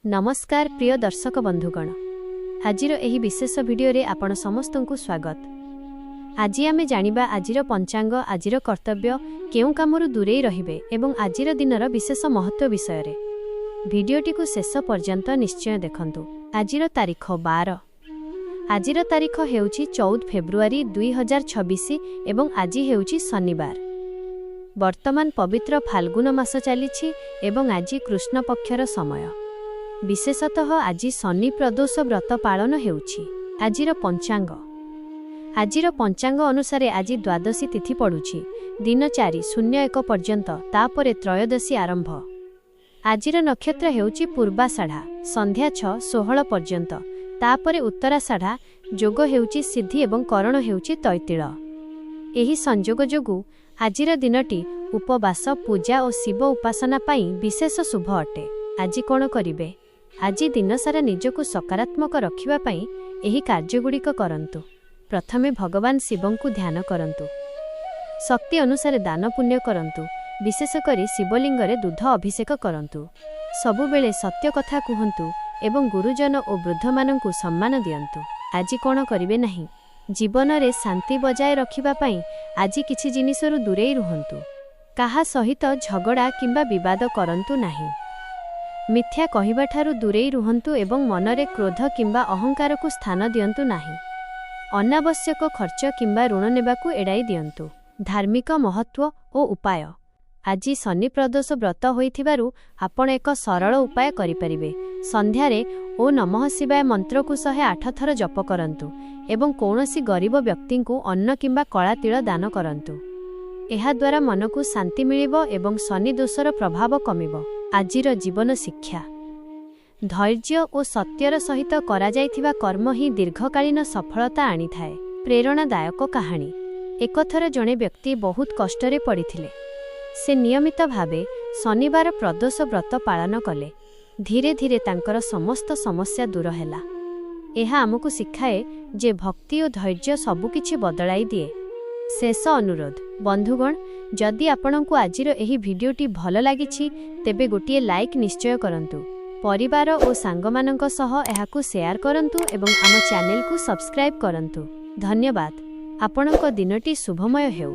ନମସ୍କାର ପ୍ରିୟ ଦର୍ଶକ ବନ୍ଧୁଗଣ, ଆଜିର ଏହି ବିଶେଷ ଭିଡିଓରେ ଆପଣ ସମସ୍ତଙ୍କୁ ସ୍ୱାଗତ। ଆଜି ଆମେ ଜାଣିବା ଆଜିର ପଞ୍ଚାଙ୍ଗ, ଆଜିର କର୍ତ୍ତବ୍ୟ, କେଉଁ କାମରୁ ଦୂରେଇ ରହିବେ ଏବଂ ଆଜିର ଦିନର ବିଶେଷ ମହତ୍ତ୍ୱ ବିଷୟରେ। ଭିଡିଓଟିକୁ ଶେଷ ପର୍ଯ୍ୟନ୍ତ ନିଶ୍ଚୟ ଦେଖନ୍ତୁ। ଆଜିର ତାରିଖ 12। ଆଜିର ତାରିଖ ହେଉଛି 14 ଫେବୃଆରୀ 2026 ଏବଂ ଆଜି ହେଉଛି ଶନିବାର। ବର୍ତ୍ତମାନ ପବିତ୍ର ଫାଲ୍ଗୁନ ମାସ ଚାଲିଛି ଏବଂ ଆଜି କୃଷ୍ଣ ପକ୍ଷର ସମୟ। ବିଶେଷତଃ ଆଜି ଶନି ପ୍ରଦୋଷ ବ୍ରତ ପାଳନ ହେଉଛି। ଆଜିର ପଞ୍ଚାଙ୍ଗ। ଆଜିର ପଞ୍ଚାଙ୍ଗ ଅନୁସାରେ ଆଜି ଦ୍ୱାଦଶୀ ତିଥି ପଡ଼ୁଛି ଦିନ 4:01 ପର୍ଯ୍ୟନ୍ତ, ତାପରେ ତ୍ରୟୋଦଶୀ ଆରମ୍ଭ। ଆଜିର ନକ୍ଷତ୍ର ହେଉଛି ପୂର୍ବାଷାଢ଼ା, ସନ୍ଧ୍ୟା 6:16 ପର୍ଯ୍ୟନ୍ତ, ତାପରେ ଉତ୍ତରାଷାଢ଼ା। ଯୋଗ ହେଉଛି ସିଦ୍ଧି ଏବଂ କରଣ ହେଉଛି ତୈତିଳ। ଏହି ସଂଯୋଗ ଯୋଗୁଁ ଆଜିର ଦିନଟି ଉପବାସ, ପୂଜା ଓ ଶିବ ଉପାସନା ପାଇଁ ବିଶେଷ ଶୁଭ ଅଟେ। ଆଜି କ'ଣ କରିବେ? ଆଜି ଦିନସାରା ନିଜକୁ ସକାରାତ୍ମକ ରଖିବା ପାଇଁ ଏହି କାର୍ଯ୍ୟଗୁଡ଼ିକ କରନ୍ତୁ। ପ୍ରଥମେ ଭଗବାନ ଶିବଙ୍କୁ ଧ୍ୟାନ କରନ୍ତୁ। ଶକ୍ତି ଅନୁସାରେ ଦାନ ପୁଣ୍ୟ କରନ୍ତୁ, ବିଶେଷ କରି ଶିବଲିଙ୍ଗରେ ଦୁଧ ଅଭିଷେକ କରନ୍ତୁ। ସବୁବେଳେ ସତ୍ୟ କଥା କୁହନ୍ତୁ ଏବଂ ଗୁରୁଜନ ଓ ବୃଦ୍ଧମାନଙ୍କୁ ସମ୍ମାନ ଦିଅନ୍ତୁ। ଆଜି କ'ଣ କରିବେ ନାହିଁ? ଜୀବନରେ ଶାନ୍ତି ବଜାୟ ରଖିବା ପାଇଁ ଆଜି କିଛି ଜିନିଷରୁ ଦୂରେଇ ରୁହନ୍ତୁ। କାହା ସହିତ ଝଗଡ଼ା କିମ୍ବା ବିବାଦ କରନ୍ତୁ ନାହିଁ। ମିଥ୍ୟା କହିବାଠାରୁ ଦୂରେଇ ରୁହନ୍ତୁ ଏବଂ ମନରେ କ୍ରୋଧ କିମ୍ବା ଅହଙ୍କାରକୁ ସ୍ଥାନ ଦିଅନ୍ତୁ ନାହିଁ। ଅନାବଶ୍ୟକ ଖର୍ଚ୍ଚ କିମ୍ବା ଋଣ ନେବାକୁ ଏଡ଼ାଇ ଦିଅନ୍ତୁ। ଧାର୍ମିକ ମହତ୍ତ୍ୱ ଓ ଉପାୟ। ଆଜି ଶନି ପ୍ରଦୋଷ ବ୍ରତ ହୋଇଥିବାରୁ ଆପଣ ଏକ ସରଳ ଉପାୟ କରିପାରିବେ। ସନ୍ଧ୍ୟାରେ ଓଁ ନମଃ ଶିବାୟ ମନ୍ତ୍ରକୁ 108 ଥର ଜପ କରନ୍ତୁ ଏବଂ କୌଣସି ଗରିବ ବ୍ୟକ୍ତିଙ୍କୁ ଅନ୍ନ କିମ୍ବା କଳା ତିଳ ଦାନ କରନ୍ତୁ। ଏହାଦ୍ୱାରା ମନକୁ ଶାନ୍ତି ମିଳିବ ଏବଂ ଶନି ଦୋଷର ପ୍ରଭାବ କମିବ। ଆଜିର ଜୀବନ ଶିକ୍ଷା: ଧୈର୍ଯ୍ୟ ଓ ସତ୍ୟର ସହିତ କରାଯାଇଥିବା କର୍ମ ହିଁ ଦୀର୍ଘକାଳୀନ ସଫଳତା ଆଣିଥାଏ। ପ୍ରେରଣାଦାୟକ କାହାଣୀ। ଏକଥର ଜଣେ ବ୍ୟକ୍ତି ବହୁତ କଷ୍ଟରେ ପଡ଼ିଥିଲେ। ସେ ନିୟମିତ ଭାବେ ଶନିବାର ପ୍ରଦୋଷ ବ୍ରତ ପାଳନ କଲେ। ଧୀରେ ଧୀରେ ତାଙ୍କର ସମସ୍ତ ସମସ୍ୟା ଦୂର ହେଲା। ଏହା ଆମକୁ ଶିଖାଏ ଯେ ଭକ୍ତି ଓ ଧୈର୍ଯ୍ୟ ସବୁକିଛି ବଦଳାଇ ଦିଏ। ଶେଷ ଅନୁରୋଧ ବନ୍ଧୁଗଣ, ଯଦି ଆପଣଙ୍କୁ ଆଜିର ଏହି ଭିଡିଓଟି ଭଲ ଲାଗିଛି, ତେବେ ଗୋଟିଏ ଲାଇକ୍ ନିଶ୍ଚୟ କରନ୍ତୁ। ପରିବାର ଓ ସାଙ୍ଗମାନଙ୍କ ସହ ଏହାକୁ ସେୟାର କରନ୍ତୁ ଏବଂ ଆମ ଚ୍ୟାନେଲକୁ ସବସ୍କ୍ରାଇବ୍ କରନ୍ତୁ। ଧନ୍ୟବାଦ। ଆପଣଙ୍କ ଦିନଟି ଶୁଭମୟ ହେଉ।